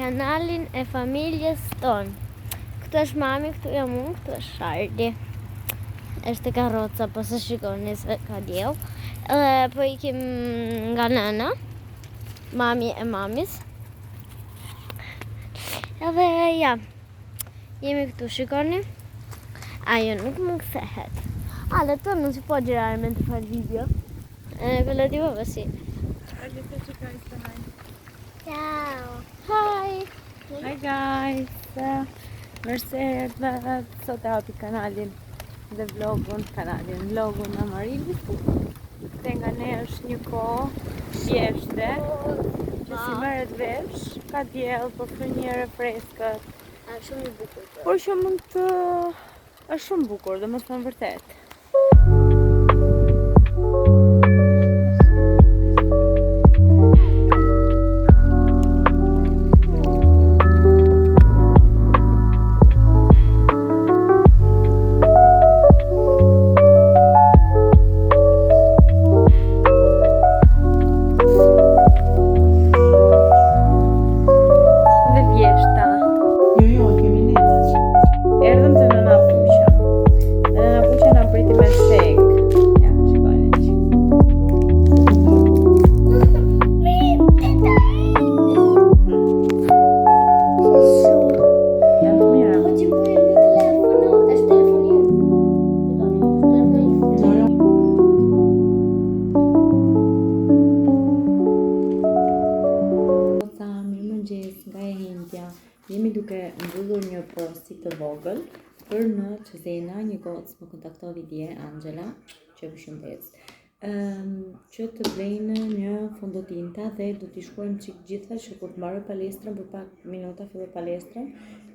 kanalin e familjes tonë. Këtu është mami, këtu jam unë, këtu është Shardi. Është te karroca, po s'e shikoni se ka diell. Edhe po ikim nga nëna, mami e mamis. Edhe ja, jemi këtu, shikoni. Ajo nuk më kthehet. Ale, tu non si può girare mentre fai il video. Eh, quello di papà sì. Ciao. Hi. Hi guys. Mirë se erdhët. Sot e hapi kanalin dhe vlogun, kanalin, vlogun Amarilis. Te nga ne është një kohë vjeshte, që s'i merret vesh, ka diell, po fryn një erë e freskët. A, shumë i bukur. Por që mund të është shumë bukur, domethënë vërtet. Dhe vjeshta. Jo, jo, kemi ne. Erdhëm te nëna Puqa. Dhe nëna Puqa na priti me shegë. Ja, shikojeni që. Janë të mira. Po që bëjë në telefono, është telefoni im. Telefoni im. Jo, jo. Goca, mirëmëngjes nga e enjtja. Jemi duke mbyllur një porosi të vogël për në Cesena, një gocë më kontaktoi dje Angela, që e përshëndes. Ëm që të blejnë një fondotinta dhe do t'i shkruajmë çik gjitha që kur të mbaroj palestrën për pak minuta filloj palestrën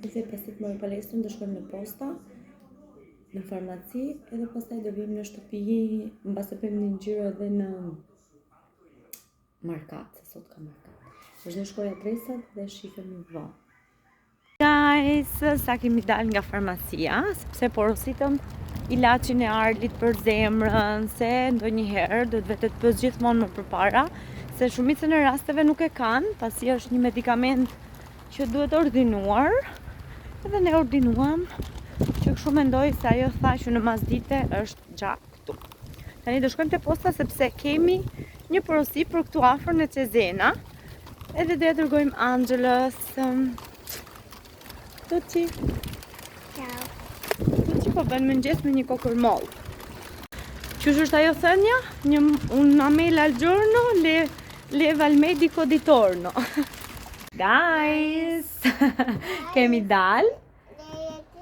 dhe pasi të mbaroj palestrën do shkojmë në posta në farmaci edhe pastaj do vijmë në shtëpi mbase bëjmë një xhiro edhe në markat, se sot ka markat. Vazhdoj shkruaj adresat dhe shifemi vonë. Guys, sa kemi dalë nga farmacia, sepse porositëm ilaçin e Arlit për zemrën, se ndonjëherë do të vetet pës gjithmonë më përpara, se shumicën e rasteve nuk e kanë, pasi është një medikament që duhet ordinuar, edhe ne ordinuam, që kështu mendoj se ajo tha që në masdite është gja këtu. Tani do shkojmë te posta sepse kemi një porosi për këtu afër në Cesena, edhe do ja dërgojmë Anxhelës. Tucci. Ciao. Tucci po bën mëngjes me një kokër moll. Qysh është ajo thënia? Një una mela al giorno le leva il medico di torno. Guys, kemi dal.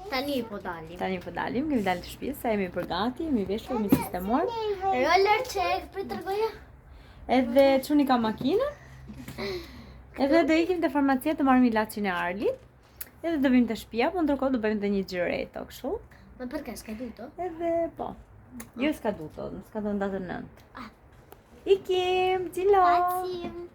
Tani po dalim. Tani po dalim, kemi dalë të shtëpisë, sa jemi për gati, jemi veshur, jemi sistemuar. Roller check, për tregoja. Edhe çuni ka makinën. Edhe do ikim te farmacia të marrim ilaçin e Arlit. Edhe do vim te shtëpia, po ndërkohë do bëjmë edhe një xhireto kështu. Ma perché è scaduto? Edhe po. Jo scaduto, skadon datën 9. Ah. Ikim, Gjilo. Pacim.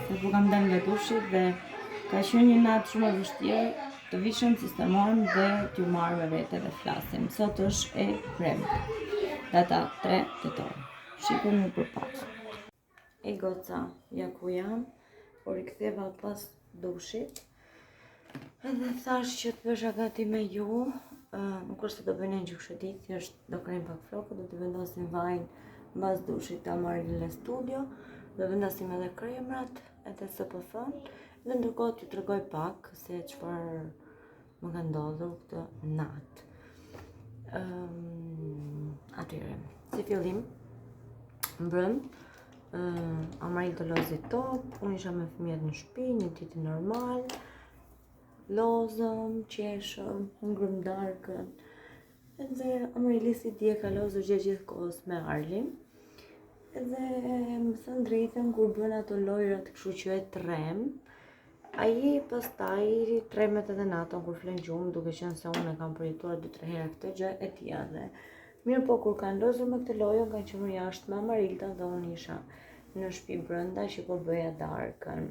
Se po kam dalë nga dushi dhe ka qenë një natë shumë e vështirë të vishem, sistemohem dhe t'ju marr me vete dhe flasim. Sot është e premte, data 3 tetor. Shikoni për pak. E goca, ja ku jam, u riktheva pas dushit. Edhe thash që të bëhesha gati me ju, nuk është se do bëj ndonjë gjë kështu ditë, thjesht do krijmë pak flokët, do të vendosim vajin mbas dushit ta marrim në studio, do vendosim edhe kremrat, edhe SPF-n, dhe ndërkohë t'ju tregoj pak se çfarë më ka ndodhur këtë natë. Um, atëherë, si fillim, mbrëm, uh, Amarildo lozi top, unë isha me fëmijët në shtëpi, një ditë normal, lozëm, qeshëm, hëngrëm darkën, edhe Amarili si dje ka lozur gjatë gjithë kohës me Arlin, edhe me thënë drejtën kur bën ato lojrat kështu që e trem, ai pastaj tremet edhe natën kur flen gjumë, duke qenë se unë e kam përjetuar 2-3 herë këtë gjë e tija dhe mirë po kur kanë lozur me këtë lojën kanë qenë jashtë me Amarilda dhe unë isha në shtëpi brenda që po bëja darkën.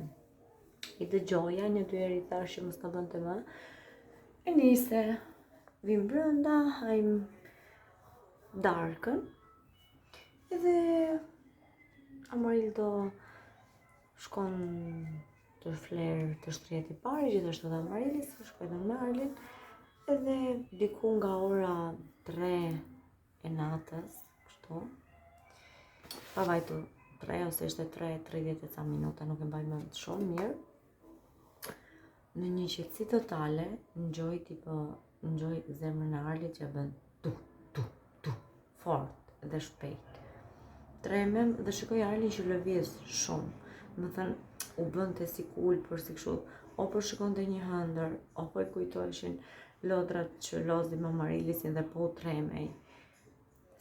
I dëgjoja një dy herë i thashë që mos ta bënte më. E nise, vim brenda, hajmë darkën. Edhe Amarildo shkon të flerë të shtrihet i pari, gjithashtu dhe Amarilis, shkoj dhe me Arlin, edhe diku nga ora 3 e natës, kështu, pa vajtu 3 ose ishte 3:30 e ca minuta, nuk e mbaj mend shumë mirë. Në një qetësi totale, ngjoj tipo, ngjoj zemrën e Arlit që bën tu, tu, tu, fort dhe shpejt. Tremem dhe shikoj Arlin që lëviz shumë. Domethënë, u bënte si kulpër, si kështu, o po shikonte një ëndërr, o po i kujtoheshin lodrat që lozi me Amarilisin dhe po u tremej.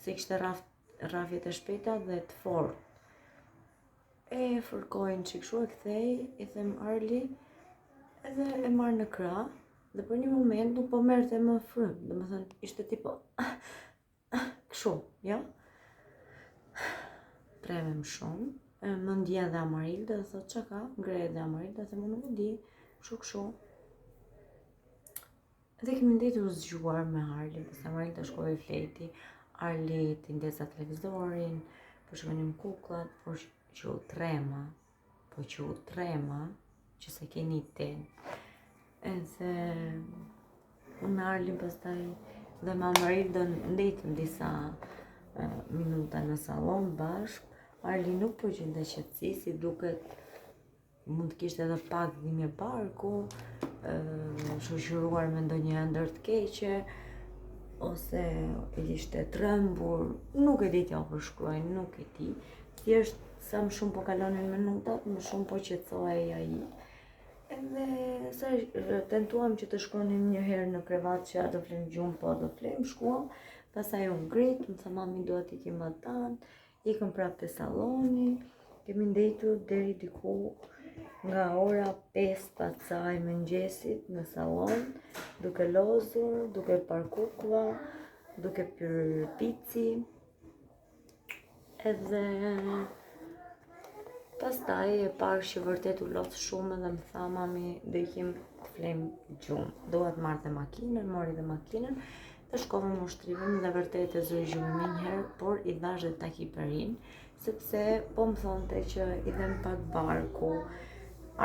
Se kishte rraf, rrafjet e shpejta dhe të fort. E fërkoj një çik kështu e kthej, i them Arli, edhe e marr në krah, dhe për një moment nuk po merrte më frymë, domethënë, ishte tipo, kështu, jo? Tremem shumë, e më ndjen dhe Amarilda, dhe thotë ça ka, ngrehet dhe Amarilda, dhe më nuk e di, kështu kështu. Dhe kemi ndejtur zgjuar me Arlin, pastaj Amarilda shkoi flejti, Arlit i ndeza televizorin, po shikonim kukllat, por që u trema, po që u trema, që s'e keni idenë. Edhe unë me Arlin pastaj dhe me Amarildën ndejtëm disa minuta në sallon bashkë, Arli nuk po gjente qetësi, si duket Mund të kishte edhe pak dhimbje barku, shoqëruar me ndonjë ëndërr të keqe, ose ishte trembur, nuk e di t'jua përshkruaj, nuk e di. Thjesht sa më shumë po kalonin minutat, më shumë po qetësohej ai. Edhe sa tentuam që të shkonim një herë në krevat që a do flemë gjumë, po do flemë, shkuam, pastaj u ngrit, më tha mami dua të ikim matanë, Ikëm prapë te salloni, kemi ndejtur deri diku nga ora 5 pa ca e mëngjesit në sallon, duke lozur, duke parë kuklla, duke pirë pici, edhe pastaj e pashë që vërtet u lodh shumë edhe më tha mami do ikim të flejmë gjumë. Dua të marr dhe makinën, mori dhe makinën, Dhe shkovëm u shtrimë dhe vërtet e zuri gjumi menjëherë, por i dhashë dhe takiperin, sepse po më thonte që i dhemb pak barku.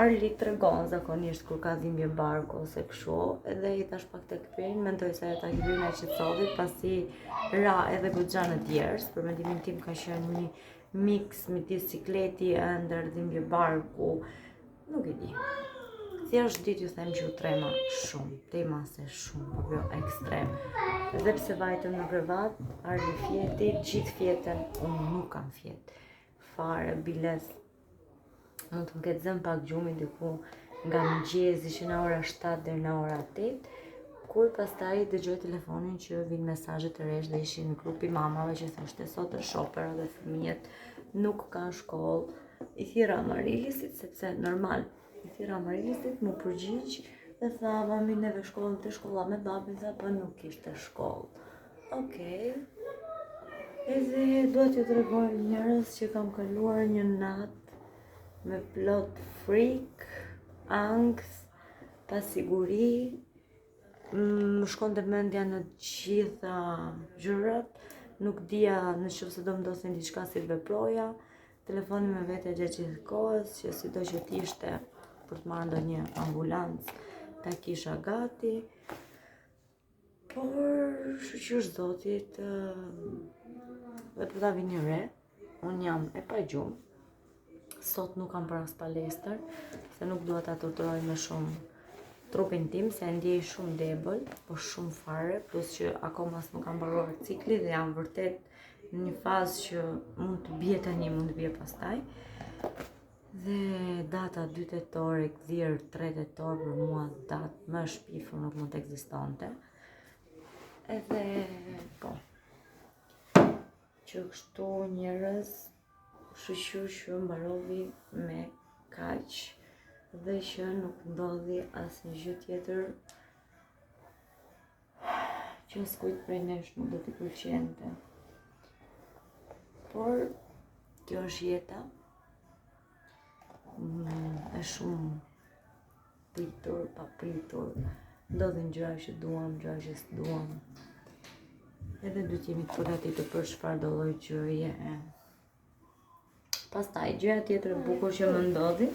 Arli tregon zakonisht kur ka dhimbje barku ose kështu, edhe i dhashë pak takiperin, mendoj se ajo takiperina e qetësoi, pasi ra edhe goxha në djersë, për mendimin tim ka qenë një mix midis sikleti, ëndërr, dhimbje barku, Nuk e di. Thjesht di t'ju them që u trema shumë, tej mase shumë, po jo ekstrem. Edhe pse vajtëm në krevat, Arli fjeti, gjithë fjetën, unë nuk kam fjet. Fare, biles, mund të më ketë zënë pak gjumi diku nga mëngjesi që në ora 7 deri në ora 8, kur pastaj dëgjoj telefonin që vijnë mesazhe të resh dhe ishin grupi i mamave që thoshte sot është opera dhe fëmijët nuk kanë shkollë I thirra Amarilisit sepse normal, i thirra Amarilisit, m'u përgjigj dhe tha mami neve shkollën te shkolla me babin, tha po nuk kishte shkollë. Okej. Edhe dua t'ju tregoj njerëz që kam kaluar një natë me plot frikë, ankth, pasiguri, Më shkonte mendja në të gjitha gjërat, nuk dija në qoftë se do më ndodhte diçka si të veproja, telefonin me vete gjatë gjithë kohës, që sido që të ishte për të marrë ndonjë ambulancë, ta kisha gati, por shyqyr zotit dhe po ta vini re, Unë jam e pa gjumë. Sot nuk kam bërë as palestër, se nuk dua ta torturoj më shumë trupin tim, se e ndjej shumë debël, po shumë fare, plus që akoma s'më ka mbaruar cikli dhe jam vërtet në një fazë që mund të bie tani, mund të bie pastaj. Dhe data 2 tetor e gdhirë 3 tetor për mua datë më e shpifur nuk mund të ekzistonte. Edhe, po, Që kështu njerëz, shyqyr që mbarovi me kaq dhe që nuk ndodhi asnjë gjë tjetër që askujt prej nesh nuk do t'i pëlqente. Por, kjo është jeta. Mm, e shumë pritur, pa pritur. Ndodhin gjëra që duam, gjëra që s'duam. Edhe duhet jemi të përgatitur për çfarëdo lloj gjëje. Pastaj, gjëja tjetër e bukur që më ndodhi.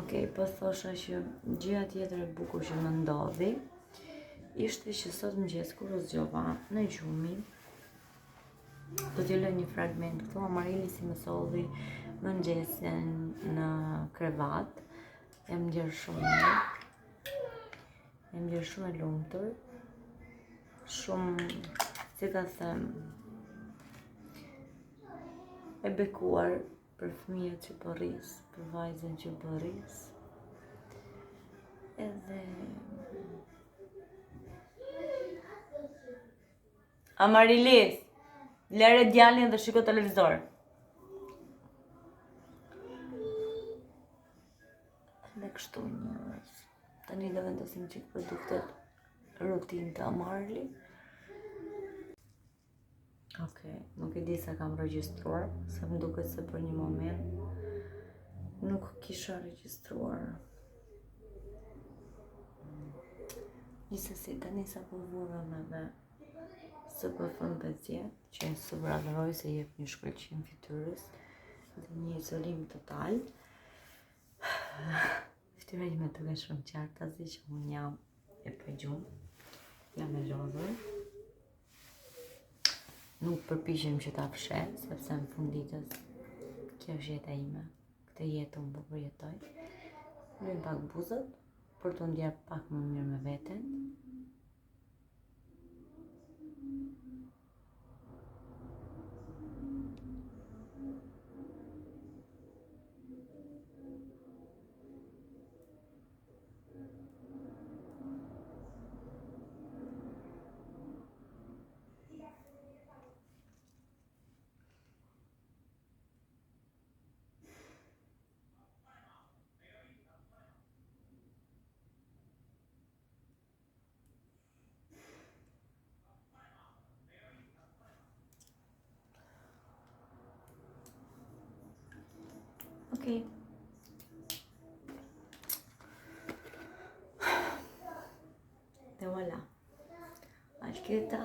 Okej, po thosha që gjëja tjetër e bukur që më ndodhi ishte që sot mëngjes kur u zgjova në gjumi, do t'ju lë një fragment këtu, Amarilisi më solli mëngjesin në krevat. Jam ndjerë shumë mirë. Jam ndjerë shumë e lumtur. Shumë, si ta them, e bekuar për fëmijët që po rris, për vajzën që po rris. Edhe Amarilis, lere djalin dhe shiko televizor. Dhe kështu njerëz. Tani do vendosim çik produktet rutinë të Amarli. Ok, nuk e di sa kam regjistruar, se më duket se për një moment nuk kisha regjistruar. Gjithsesi, tani sapo vurëm edhe SPF-në 50, që e super adhuroj se jep një shkëlqim fytyrës dhe një izolim total. Fytyra ime duket shumë qartazi që unë jam e pa gjumë, jam e lodhur. Nuk përpiqem që ta fsheh, sepse në fund ditës kjo është jeta ime. Këtë jetë unë po përjetoj. Lyejmë pak buzët për t'u ndjerë pak më mirë me veten. Okej. Dhe voilà. Alketa.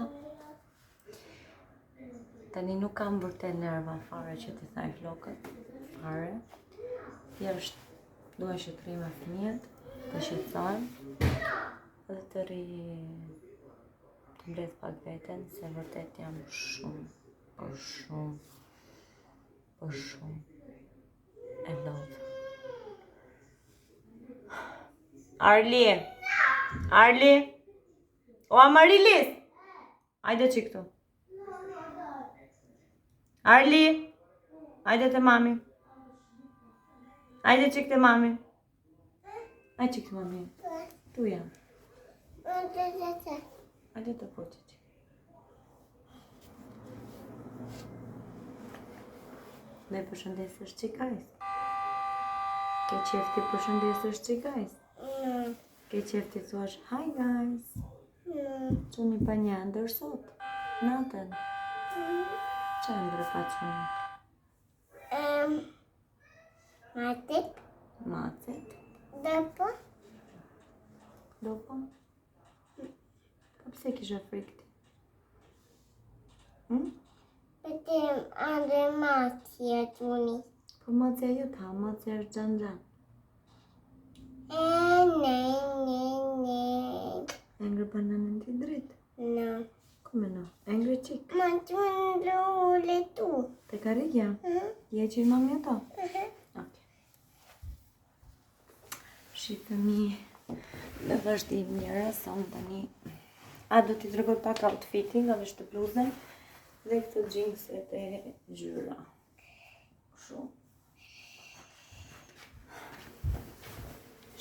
Tani nuk kam vërtet nerva fare që t'i thaj flokët. Fare. Thjesht dua që të rri me fëmijët, të qetësohem dhe të rri të mbledh pak veten se vërtet jam shumë, por shumë, por shumë e lodhur. Arli! Arli! O Amarilis! Ajde çik këtu. Arli! Ajde te mami. Ajde çik te mami. Ajde çik te mami. Tu jam. Ajde të puth çik. Me përshëndesësh çik guys. Ke qef t'i përshëndesësh çik guys. Mm. Ke qef t'i thuash hi guys. Mm. Çuni pa një ëndërr sot. Natën. Mm. Ça ëndrre pa çuni? Um, macet. Macet. Dopo. Dopo? Po pse kishe frikë ti? Hm? Vetëm ëndërr macja çuni. Po macja jo ta, macja është xhan xhan. E, ne, ne, ne. E ngre bananen ti drejt? No. Come no? E ngre çik? Ma që në tu. Te karrigia? Mm -hmm. Je që i mami ato? Mm -hmm. Ok. Shifemi në vazhdim njerëz, sa unë tani A do t'i tregoj pak outfitin, nga vesh këtë bluzën dhe këto xhinset e ngjyra. Kështu.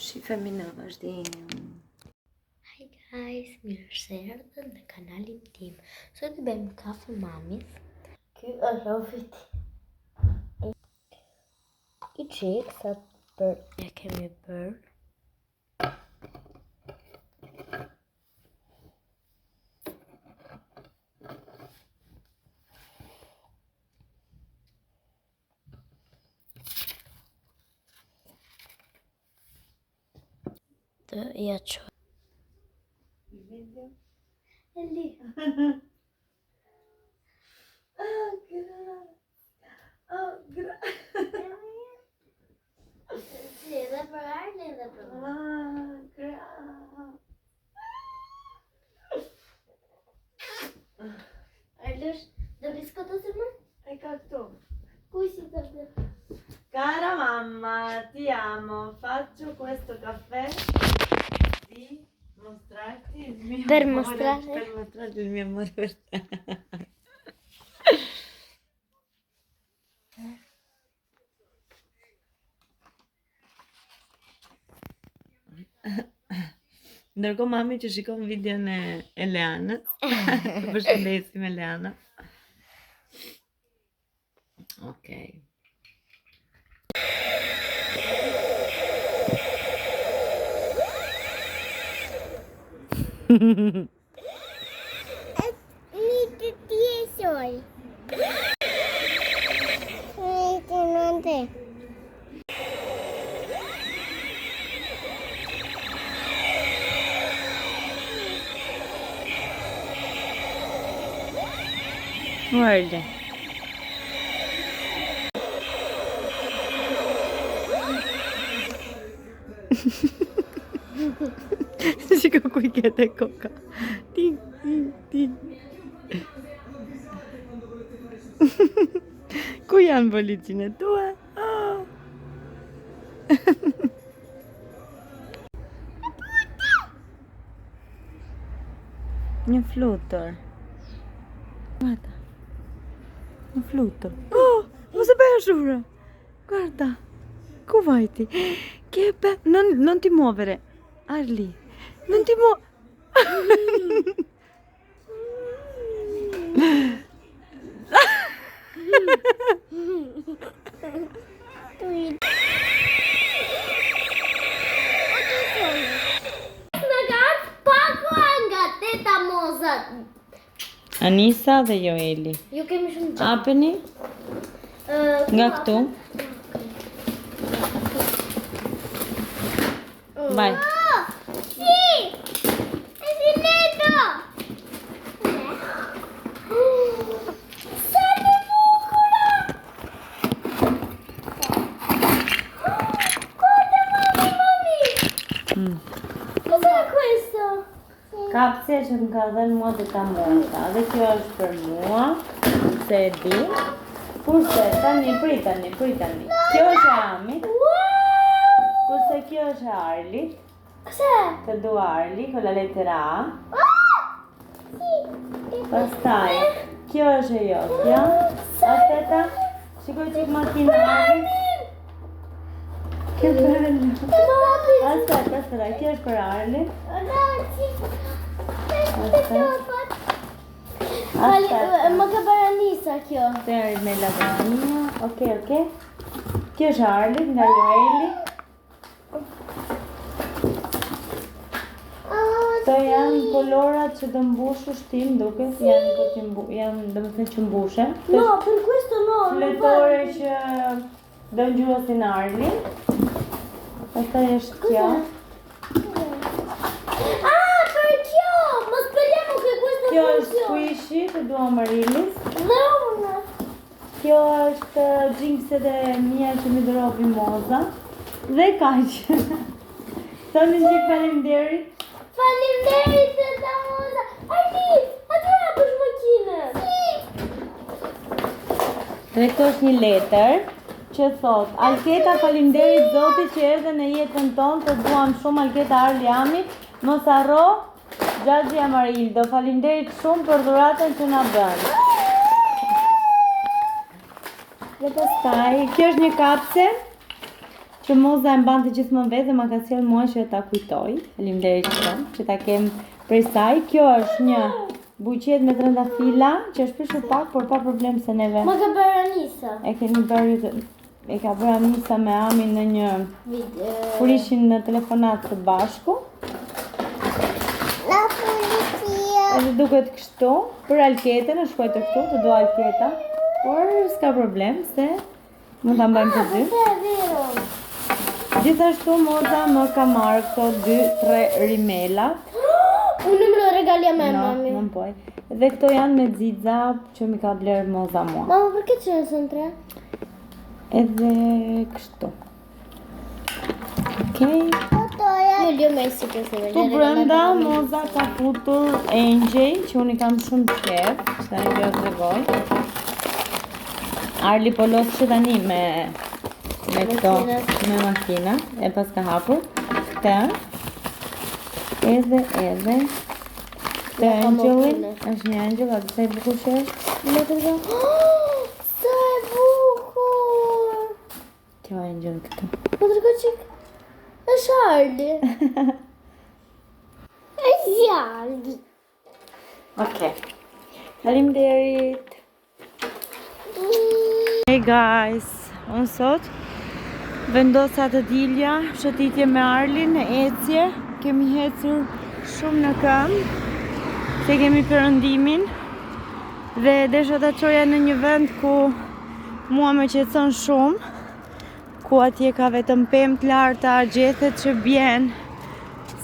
Shifemi në vazhdim. Hi guys, mirë se erdhët në kanalin tim. Sot i bëjmë kafe mamit. Ky është outfiti. I çik sa për e kemi bërë. të ja çoj. Eli. Oh, Oh, gra... Si, edhe për Arlin dhe për mua. Ah, gra... Arlush, do biskota se më? E ka këtu. Ku si të të? Cara mamma, ti amo. Faccio questo caffè di mostrarti il mio Per amore, mostrare? per mostrarti il mio amore per te. Ndërkohë mami që shikon videon e Eleanës, të përshëndesim Eleana. Okej. Një të tjesoj. Një të nënte. Orde. Shiko ku i ke te koka. Ti, ti, ti. Ku janë bolicinë e tua? Oh. Një flutur. Guarda. Një flutur. Oh, mos e bëj ashtu. bre. Guarda. Ku vajti? Che be... Non, non ti muovere. Arli. Non ti muovere. Në gatë pakua nga teta Moza. Anisa dhe Joeli. Ju kemi shumë gjatë. Hapeni nga këtu. Bye. Oh, si! E finito! Sa të bukura! Guarda, mami, mami! Mm. Cos'è questo? Kapsja që më ka dhënë mua teta Moza, dhe kjo është për mua, se e di. Kurse tani prit tani, prit tani. Kjo është e Amit, Wow! kurse kjo është e Arlit. Cos'è? Të dua Arli, con la lettera A. Ah! Sì! Pastaj, kjo është e jotja. Aspetta, shikoj çik makinën e Arlit. Che bello. Aspetta, aspetta, kjo është për Arlin. Aspetta. Më ka bërë Anisa kjo. Të me lavania. Okej, okej. Kjo është e Arlit nga Joeli. Këto janë kolorat që do mbushësh ti, më duket, janë po ti mbu, janë domethënë që mbushen. Këto No, per questo no. është non fletore va. që do ngjyrosin Arli. Pastaj është kjo. Ah, per kjo! Ma speriamo che questo Kjo është funzioni. squishy të dua Marilis. Dhe unë. Kjo është jinxet e mia që mi dhuroi Moza. Dhe kaq. Thoni një faleminderit. Faleminderit teta Moza. Arli, aty hapësh makinën. Dhe këtu është një letër që thot Alketa faleminderit Zotit që erdhe në jetën tonë, të duam shumë Alketa Arli Amit, mos harro Xhaxhi Amarildo, faleminderit shumë për dhuratën që na bën. Dhe pastaj, kjo është një kapse që Moza e mbante gjithmonë vetë dhe ma ka sjellë mua që ta kujtoj. Faleminderit shumë që ta kem prej saj. Kjo është një buqet me trëndafila që është prishur pak, por pa problem se neve Ma ka bërë Anisa. e kemi bërë ju të- e ka bërë Anisa me Amin në një Video. kur ishin në telefonat së bashku. La policia. Edhe duket kështu, për Alketën, është shkruajtur këtu, të dua Alketa, por s'ka problem se mund ta mbajmë të dy. Ah, vero. Gjithashtu Moza më ka marrë këto 2-3 rimela. Unë me lo regali a me, no, mami. Non puoi. Dhe këto janë me xixa që m'i ka blerë Moza mua. Mama, perché ce ne sono tre? Edhe kështu. Okej. Io li ho messi questi me li Këtu ha brenda regalati mami. Moza ka futur engjëj që unë i kam shumë qejf, që tani do të tregoj. Arli po los që tani me me këto, me makina, e pas ka hapur. Këtë. Edhe edhe këtë engjëllin, është një engjëll, atë sa i bukur që është. Më të Oh, sa e bukur! Kjo engjëll këtu. Më trego çik. Është Arli. Është Arli. Okej. Faleminderit. Hey guys, unë sot vendosa të dilja shëtitje me Arlin në ecje. Kemi ecur shumë në këmbë, se kemi perëndimin dhe desha ta çoja në një vend ku mua më qetëson shumë, ku atje ka vetëm pemë të larta, gjethet që bien,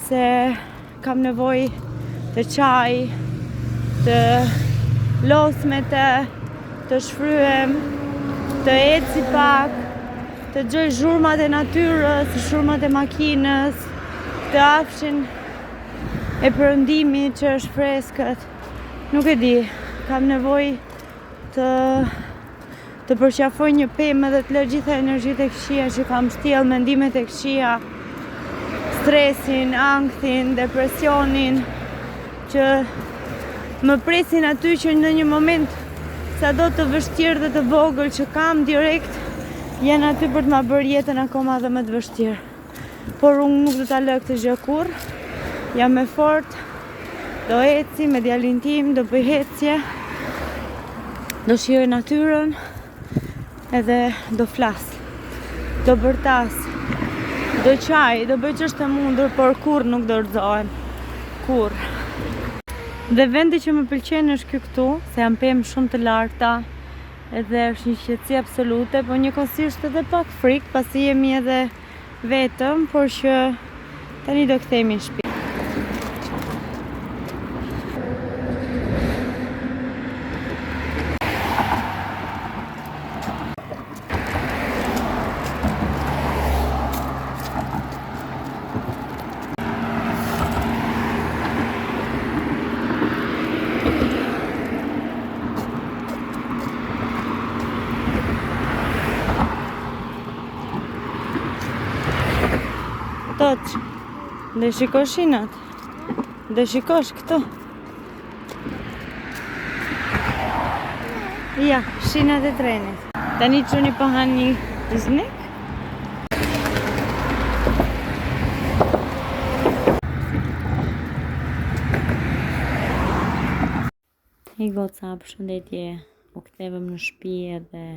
se kam nevojë të qaj, të los me të, të shfryhem, të eci pak, të dëgjoj zhurmat e natyrës, zhurmat e makinës, të afshin e perëndimit që është freskët. Nuk e di, kam nevojë të të përqafoj një pemë dhe të lë gjitha energjitë e këqija që kam shtjellë, mendimet e këqija, stresin, ankthin, depresionin, që më presin aty që në një moment sado të vështirë dhe të vogël që kam direkt, janë aty për të ma bërë jetën akoma dhe më të vështirë. Por unë nuk do ta lë këtë gjë kurrë. Jam e fortë. Do eci me djalin tim, do bëj ecje. Do shijoj natyrën edhe do flas. Do bërtas. Do qaj, do bëj ç'është e mundur, por kurrë nuk dorëzohem. Kurrë. Dhe vendi që më pëlqen është ky këtu, se janë pemë shumë të larta, edhe është një qetësi absolute, po njëkohësisht edhe pak frikë, pasi jemi edhe vetëm, por që tani do kthehemi në shtëpi. Toç, do shikosh shinat? Do shikosh këtu? Ja, shinat e trenit. Tani çuni po han një snack. Hej goca, përshëndetje. U kthevëm në shtëpi edhe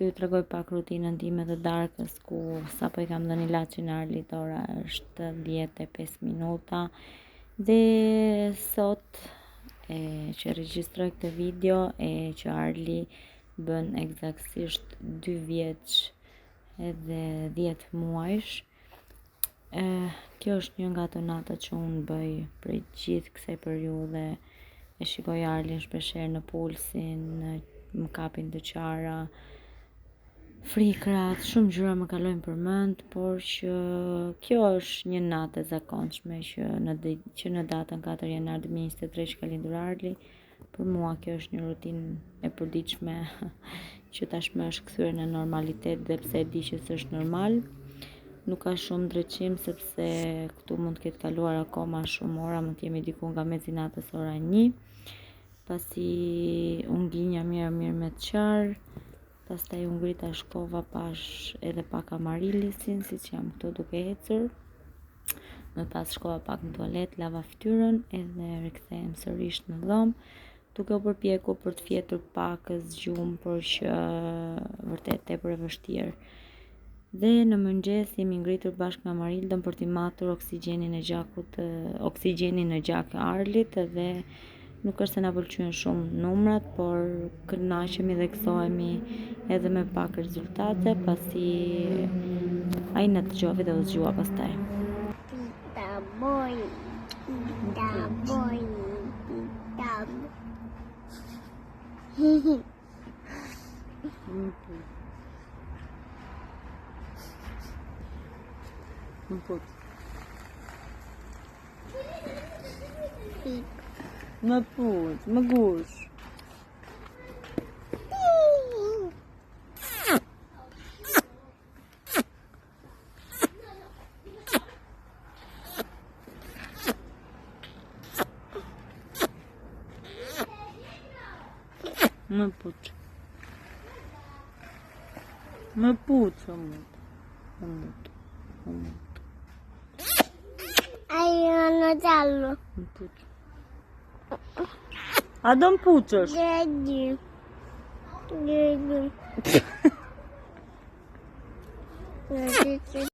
këtu ju tregoj pak rutinën time të darkës ku sapo i kam dhënë ilaçin Arlit, ora është 10 e 5 minuta. Dhe sot e, që regjistroj këtë video e që Arli bën eksaktësisht 2 vjeç edhe 10 muajsh. E, kjo është një nga ato natat që unë bëj prej gjithë kësaj periudhe. E shikoj Arlin shpeshherë në pulsin, më kapin të qara, frikrat, shumë gjëra më kalojnë për mend, por që kjo është një natë e zakonshme që në që në datën 4 janar 2023 që ka lindur Arli, për mua kjo është një rutinë e përditshme që tashmë është kthyer në normalitet dhe pse e di që s'është normal. Nuk ka shumë ndriçim sepse këtu mund të ketë kaluar akoma shumë ora, mund të jemi diku nga mezi natës ora 1. Pasi u nginja mirë mirë me të qarë, pastaj u ngrita shkova pash edhe pak Amarilisin, siç jam këtu duke ecur. Më pas shkova pak në tualet, lava fytyrën edhe rikthehem sërish në dhomë, duke u përpjekur për të fjetur pak zgjumë, por që vërtet tepër e vështirë. Dhe në mëngjes jemi ngritur bashkë me Amarildën për t'i matur oksigjenin e gjakut, oksigjenin në gjak Arlit dhe nuk është se na pëlqyen shumë numrat, por kënaqemi dhe gëzohemi edhe me pak rezultate, pasi Ai na dëgjoi dhe u zgjua pastaj. Pita boy, pita boy, pita Më puc. Më puc, më gush. Më puc. Më puc, o mut. O mut. O mut. Ai në gjallu. Më puc. A do më puqësh? Gëgji. Gëgji. Gëgji.